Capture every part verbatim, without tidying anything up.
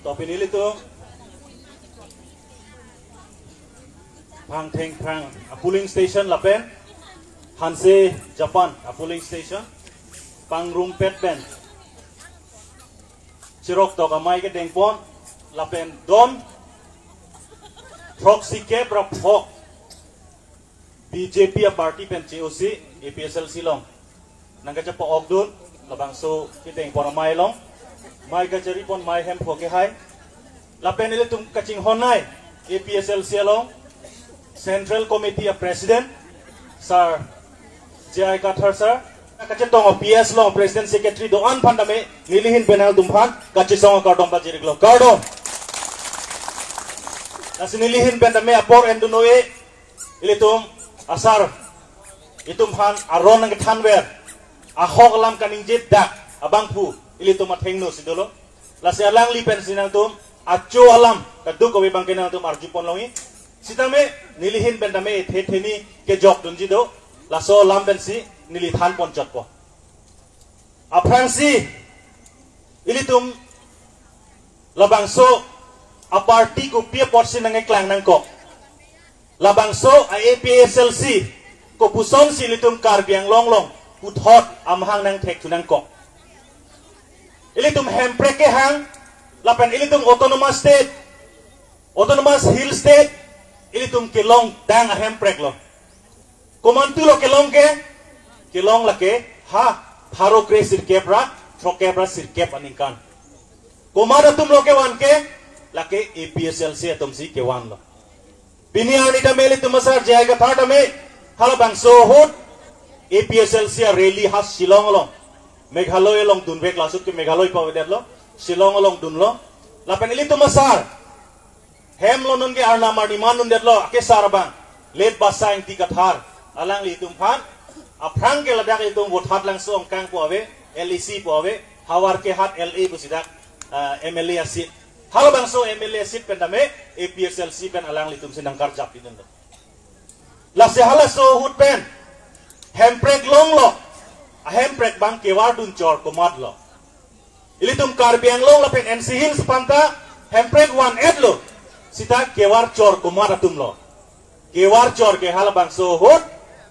To pini ilitum Phangthengphrang a polling station lapen Hanse Japan a polling station pangrumpet pen cheroktok amei kedengpon lapen don throksikep ra phok B J P a party pen che-osi A P H L C along nangkachepa-okdun labangso kedengpon amei along, mei kacharipon mei hem pho kehai. Lapen ilitum kachinghon nei A P H L C along Central Committee a President Sir J I Kathar Sir, kachetong a P S along President Secretary do-an aphan tame nelihin pen nangtum aphan kachesong akardom pajir-iklo, kardom. Lasi nelihin pen tame apor endun-e ilitum asar, itum aphan aron nangkethanver, ahok alam kaningje dak abangphu ilitum athengno si dolo. Lasi alangli pensi nangtum acho alam kadokave abangke nangtum arjupon longji. Sitame nelihin pen tame ethe theni kejokdunji do. Laso alam pensi neli thanpon chotpo. Aphrangsi ilitum labangso a party kopi apotsi nangkeklang nangkok, labangso a A P H L C kopusonsi ilitum Karbi Anglong along puthot amahang nangthekthu nangkok. Ilitum hemprek kehang lapen ilitum autonomous state, autonomous hill state, ilitum kelongdang ahemprek lo. Komantu lo kelong ke? Kelong lake ha pharo kre sirkep ra throkkep ra sirkep aningkan. Komat atum lo kevan ke? Lake A P H L C atumsi kevan lo. Pini arni tame ilitum asar J I Kathar tame halabangso ahut A P H L C a rally ha Shillong along, Meghalaya along dunvek, laso ahut ke Meghalaya pavedetlo, Shillong along dunlo. Lapen ilitum asar hem lo, non ke arnam arni man undetlo, akesar abang late Basa Ingti Kathar, alanglitum aphan aphrang ke ladak itum Vothatlangso angkang pu ave, L A C pu ave, Havarkehat L A pusi dak, ah, M L A a seat. Halabangso M L A seat pen tame A P H L C pen alanglitumsi nangkarjap pidunlo. Lasi halaso ahut pen hemprek longlo, ahemprek abang kevardun chor komatlo? Ilitum Karbi Anglong lapen N C Hills aphanta hemprek van-etlo, sita kevar chor komat atumlo? Kevar chor ke halabangso ahut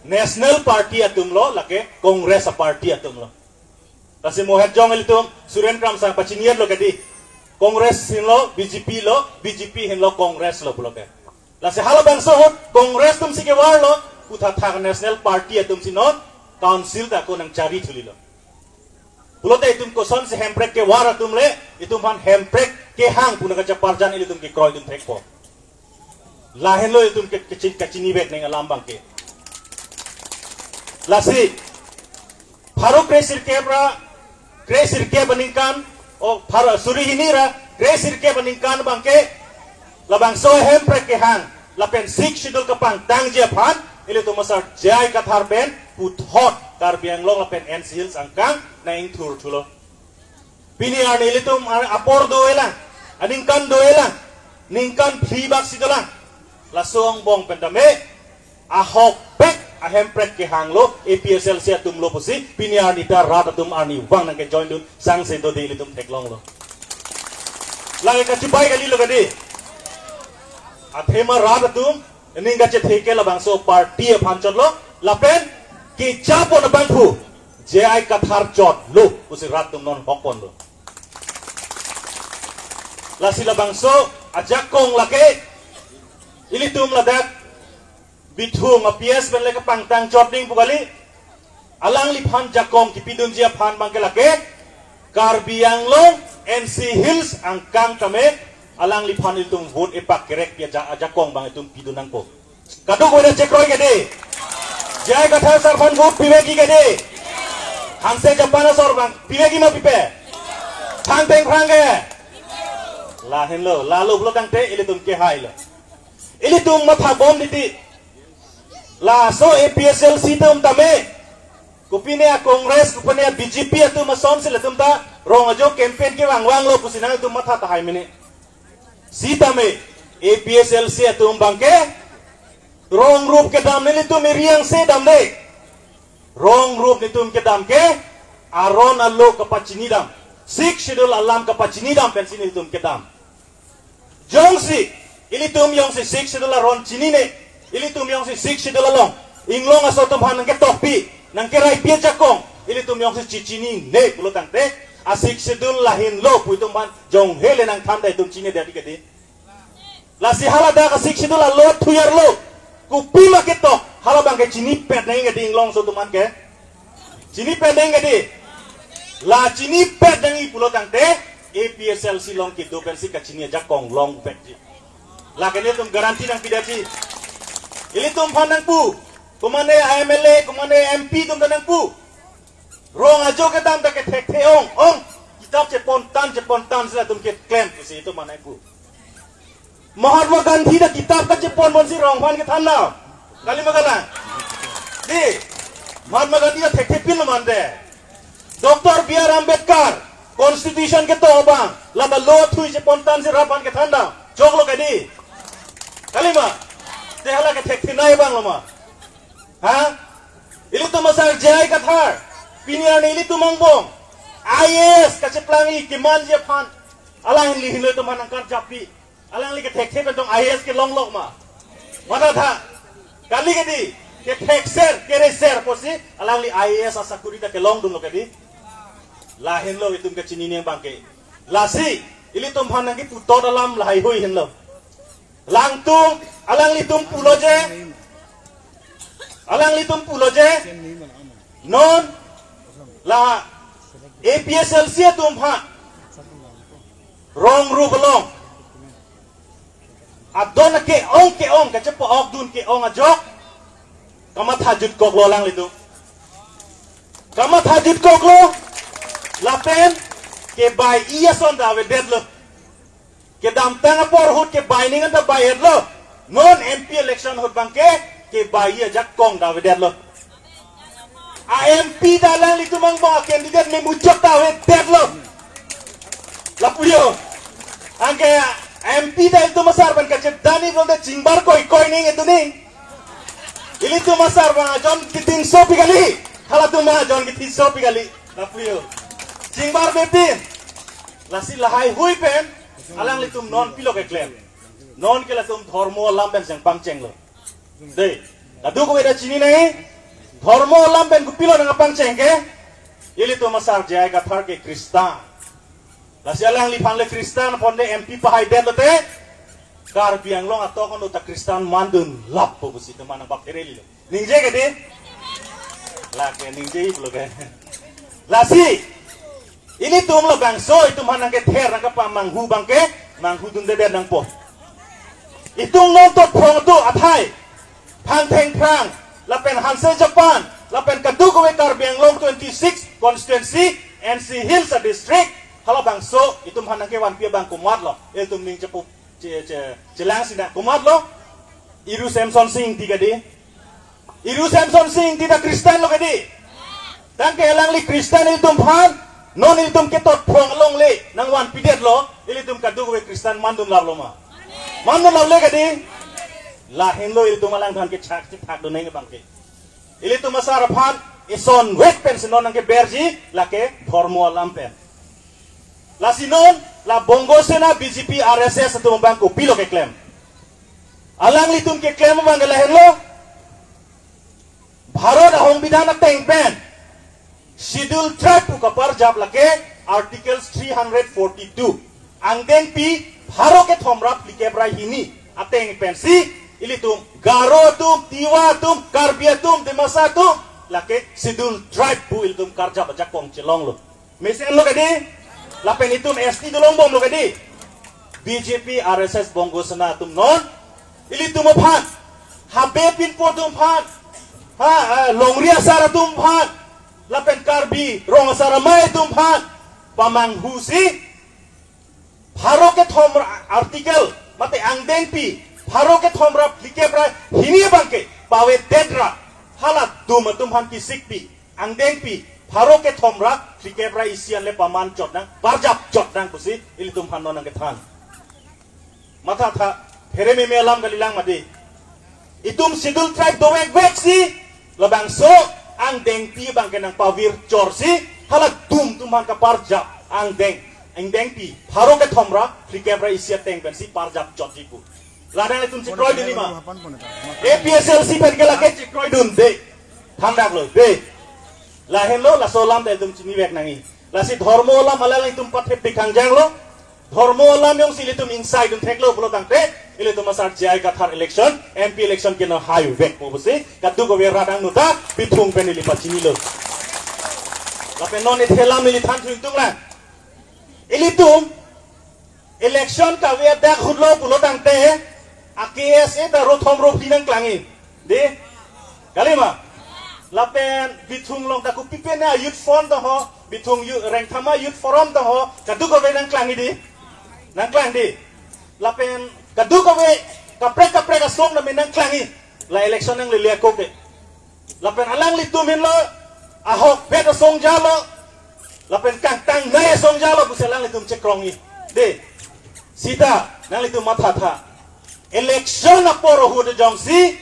National Party atumlo, lake Congress a party atumlo. Lasi mohet jong ilitum Suren Kramsa pachini-etlo kedi, Congress henlo B J P lo, B J P henlo Congress lo pulote. Lasi halabangso ahut Congress atumsi kevarlo, puthathak National Party atumsi non council ta ako nangchari thulilo. Pulote itum kosonsi hemprek kevar atum le, itum aphan hemprek kehang pu nangkacheparjan ilitum kekroidun thekpo. Lahenlo itum ke, kechin, kachinivek neng alam abangke. Lasi pharo kre sirkep ra kre sirkep aningkan, o pharo suri hini ra kre sirkep aningkan abangke labangso hemprek kehang lapen Sixth Schedule kapangtangji aphan ilitum asar J I Kathar pen puthot Karbi Anglong lapen N C Hills angkang nang-ingthurthulo. Pini arni ilitum ar-, apor do-elang, aningkan do-elang, ningkan phli bak si dolang. Laso angbong pen tame ahokpet ahemprek kehanglo, A P H L C atumlo pusi pini arni ta rat atum arnivang nangkejoindun sangse dode ilitum theklonglo. Lake kachibai kalilo kedi. Athema rat atum aning kachethe ke labangso party aphan chotlo, lapen kechapon abangphu J I Kathar chotlo pusi rat atum non hokponlo. Lasi labangso ajakong lake ilitum ladak Bithung a P S pen le kapangtang chot ding pu kali. Alangliphan jakong kipidunji aphan abangke lake Karbi Anglong, N C Hills angkang tame alangliphan ilitum vote epak kerek pi aja-, ajakong abang itum pidun nangpo. Kadokave chekroi kedi. J I Kathar sar aphan vote pivekji kedi. Hanse Japan asor abang pivekji ma pipe? Phangthengphrang ke. Lahenlo, lalo pulo tangte ilitum kehailo. Ilitum mathabom titi. Laso A P H L C atum tame, kopine a Congress, kopine a B J P atum asonsi latum ta rong ajo campaign kevangvanglo pusi nangtum matha tahai mene. Sitame A P H L C atum abangke rong rup kedam nelitum eri angse damde. Rong rup nelitum kedam ke aron alo kapachinidam, Sixth Schedule alam kapachinidam pensi nelitum kedam. Jongsi ilitum jongsi Sixth Schedule aron chinine, ilitum jongsi Sixth Schedule along Inglong aso atum aphan nangketokpi, nangkeraipi ajakong ilitum jongsi chichinine pulo tangte, a Sixth Schedule lahenlo pu itum aphan jonghe le nangthan ta itum chinine dei kedi. Lasi haladak a Sixth Schedule a-law thuyarlo, kopima ketok, hala abangke chinipet nangji kedi Inglong aso atum aphan ke. Chinipet nangji kedi. La chinipet nangji pulo tangte, A P H L C along kedo pensi kachini ajakong longvekji. Lake nelitum guarantee nangpidetji. Ilitum aphan nangpu. Komatne M L A, komatne M P atum ta nangpu. Rong ajo kedam ta kethekthe ong, ong. Kitap chepontan, chepontan si latum keklem pusi itum aphan nangpu. Mahatma Gandhi ta kitap kachepon ponsi rong aphan kethan dam. Kalima kalang. Dei, Mahatma Gandhi ta thekthepinlo mante. Doctor B R Ambedkar, Constitution ketok abang, lama law thui chepontansi rat aphan kethan dam. Choklo kedi. Kalima. Te hala kethekthenei abanglo ma. Ha? Ilitum asar J I Kathar, pini arni ilitum angbong I A S kacheplangji kemanji aphan, alangli henlo itum aphan nangkarjappi. Alangli kethekthe pen tong I A S kelonglok ma? Mathatha. Kali kedi, kethekser, kereser pusi alangli I A S asakuri ta kelongdunlo kedi. Lahenlo itum kachinine abangke. Lasi ilitum aphan nangkiputot alam lahaihui henlo. Langtung, alanglitum pulo je, alanglitum pulo je, non la A P H L C atum aphan rong rup along adon ke-ong ke-ong, kachepa-okdun ke-ong ajok kamatha jutkoklo alanglitum. Kamatha jutkoklo, lapen kebai-i ason ta avedetlo. Kedamtang apor ahut kebai aning anta bai-etlo. Non M P election ahut abangke kebai-i ajakong ta avedetlo. A M P ta alanglitum angbong a-candidate memu chok ta avedetlo. Lapu jo. Anke M P ta ilitum asar pen kachedani pulote chingbar koikoi nangji tu nangji. Ilitum asar abang ajon kethingsopi kali. Halatum ajon kethingsopi kali. Lapu jo. Chingbar mepin. Lasi lahaihui pen alanglitum non pilo keklem. Non ke latum dhormo alam pen si nangpangchenglo. Dei, kadokave ta chinine, dhormo alam pen kopilo nangpangcheng ke, ilitum asar J I Kathar ke Christian. Lasi alangliphan le Christian aphan le M P pahaidetlo te, Karbi Anglong atok anu ta Christian mandun lappo pusi itum aphan nangpakherelilo. Ningje kedi? Lake ningje pulo ke. Lasi ilitum labangso itum aphan nangkether nangkapamanghu abangke manghudundedet nangpo. Itum non totphong atum athai, Phangthengphrang, lapen Hanse Japan, lapen kadokave Karbi Anglong twenty-six constituency, N C Hills a-district, halabangso itum aphan nangkevanpi abang komatlo, ilitum ning chepu che, che, chelang sida komatlo. Iru Semson Sing Ingti kedi. Iru Semson Sing Ingti ta Christian lo kedi. Tangke alangli Christian ilitum aphan, non ilitum ke totphong along le nangvanpidetlo, ilitum kadokave Christian mandun laplo ma? Mandun laple kedi. Lahenlo ilitum alangphan kechak chethakdun nangji abangke. Ilitum asar aphan isonvet pensi non nangkeberji, lake dhormo alam pen. Lasi non la Bongo Sena, B J P, R S S atum abang kopilo keklem? Alanglitum keklem abangke lahenlo. Bharat a-Songbidhan ateng pen Schedule Tribe pu kaparjap lake Article three hundred forty-two. Angdengpi pharo kethom ra phlikep ra hini ateng pensi ilitum Garo atum, Tiwa atum, Karbi atum, Dimasa atum lake Schedule Tribe pu ilitum karjap ajakong chelonglo. Mesenlo kedi? Lapen itum S T dolongbomlo kedi? B J P, R S S, Bongo Sena atum non ilitum aphan, Habe Pinpo atum aphan, ha, eh, Longri asar atum aphan, lapen Karbi Rong Asar Amei atum aphan pamanghusi, pharo kethom ra article, mate angdengpi pharo kethom ra phlikep ra hini abangke pavedet ra, hala dum atum aphan kisikpi, angdengpi pharo kethom ra phlikep ra isi an le paman chot nang, parjap chot nang pusi ilitum aphan non nangkethan. Mathatha, pherememe alam kalilang mati. Itum Schedule Tribe dovekvek si, labangso angdengpi abangke nangpavir chorsi, hala dum atum aphan kaparjap angdeng. Ingdengpi, pharo kethom ra, phlikep ra isi ateng pensi parjap jotji pu. Ladak ilitum chekroidun ma. A P H L C pen ke lake chekroidun de. Thangdaklo de. Lahenlo, laso alam ta ilitum chinivek nangji. Lasi dhormo alam alanglitum pathepik hangjanglo. Dhormo alam jongsi ilitum ingsaidun theklo pulo tangte, ilitum asar J I Kathar election, M P election ke nanghaivekpo pusi, kadokave rat angno ta, Bithung pen ili pachinilo. Lapen non ethe alam ili thanthu ingtung lang. Ilitum election kave adak ahutlo pulo tangte, a K S A ta rothom rophli nangklangji. Di? Kalima? Lapen Bithung along ta kopi pen a youth forum ta ho, Bithung youth, Rengthama Youth Forum ta ho, kadokave nangklangji di? Nangklang di? Lapen kadokave kaprek kaprek asong name nangklangji. La election nanglele ako ke. Lapen alanglitum henlo, ahokpet asong jalo, lapen kangtangnei asong jalo pusi alanglitum chekrongji. De, sita, nanglitum mathatha. Election apor ahut jongsi,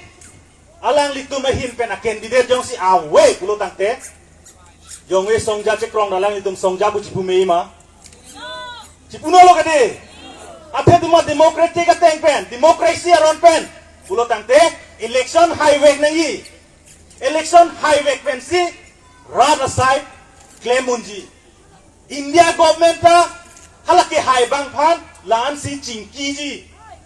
alanglitum ahin pen a candidate jongsi ave pulo tangte, jongsi songja chekrong alanglitum songja pu chipu meji ma? Chipu nolo kadi. Athe itum democratic ateng pen, democracy aron pen pulo tangte, election haivek nangji. Election haivek pensi rat asai klem unji. India government ta hala kehai abang aphan la-ansi chingkiji.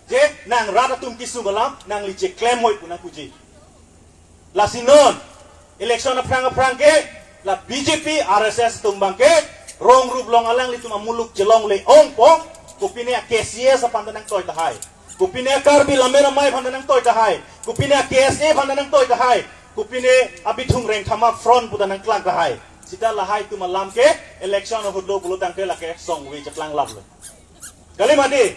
Je nang rat atum kesung alam nangli cheklem hoi pu nangpuji. Lasi non election aphrang aphrang ke la B J P, R S S atum abang ke rong rup along alanglitum amuluk chelongle ongpo, kopine a K C S aphan ta nangtoi tahai. Kopine a Karbi Lammet Amei aphan ta nangtoi tahai. Kopine a K S A aphan ta nangtoi tahai. Kopine a Bithung Rengthama Front pu ta nangklang tahai. Sita lahai atum alam ke election ahutlo pulo tangte lake songve cheklang laplo. Kalima di,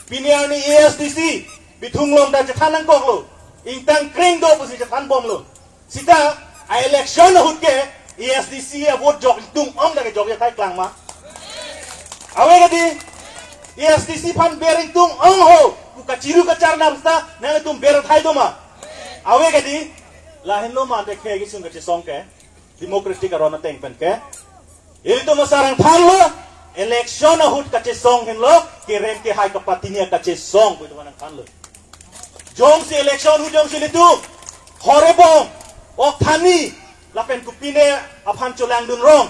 pini arni A S D C, Bithung along ta chethan nangkoklo. Ingtang kring do pusi chethan bomlo. Sita, a election ahut ke, A S D C a vote jok ingtung ong dak jok ya thai klang ma. Ave kadi, A S D C aphan ber ingtung ong ho, pu kachiru kacharnam sita, nangtum ber thai do ma. Ave kadi, lahenlo ma de ke kisung kachesong ke, democratic aron ateng pen ke. Ilitum asarang thanlo, election ahut kachesong henlo, kerem kehai kapatini kachesong, pu itum nangthanlo. Jongsi election ahut jongsi ilitum, horebong, okthani, lapen kopine aphan cholangdun rong,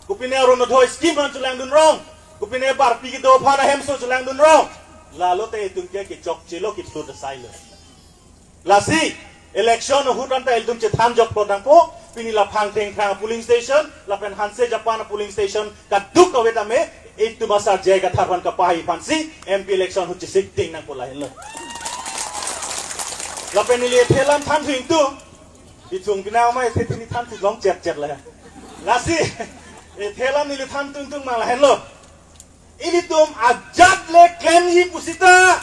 kopine Orunodoi scheme aphan cholangdun rong, kopine barpi kedo aphan ahemso cholangdun rong, lalo te itum ke kechokchelo kiplut asailo. Lasi, election ahut anta ilitum chethan jokpo nangpo, pini la Phangthengphang polling station, lapen Hanse Japan polling station, kadokave tame, itum asar J I Kathar aphan kapahai aphansi, M P election ahut chesik ding nangpo lahenlo. Lapen neli ethe alam thanthu ingtung, Bithung pina ma ethe thini thanthu long chet chet la. Lasi, ethe alam neli thanthu ingtung ma lahenlo. Ilitum ajat le klemji pusita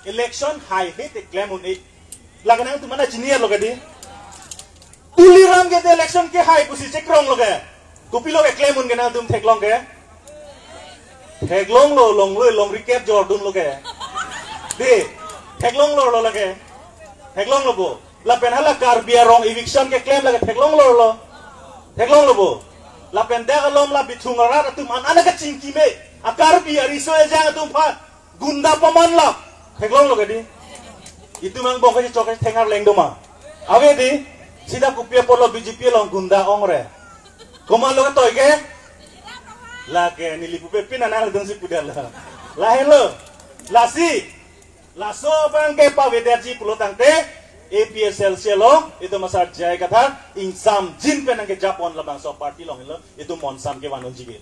election haihe te klem un-e. Lake nangtum mana chini lo kadi. Tuliram ke te election kehai pusi chekronglo ke. Kopilo ke klem un ke nangtum theklong ke. Theklonglo, longlo, longri kep jordunlo ke. Di, theklonglo lo lake. Theklonglo bo. Lapen hala Karbi arong eviction keklem lake theklonglo lo. Theklonglo bo. Lapen dak alom la Bithung arat atum an ana kachingki me. A Karbi ariso ejang atum aphan gunda paman la. Theklonglo kadi. Itum angbong kachechok thengar leng do ma. Ave di. Sita kopi apotlo B J P along gunda ongre. Komatlo ketoi ke. Lake neli pupe pin ana ladun si pudar la. Lahenlo. Lasi. Laso abang ke pavedetji pulo tangte, A P H L C along, itum asar J I Kathar, ingsamjin pen nangkejapon labangso party along henlo, itum monsam kevan unji ke.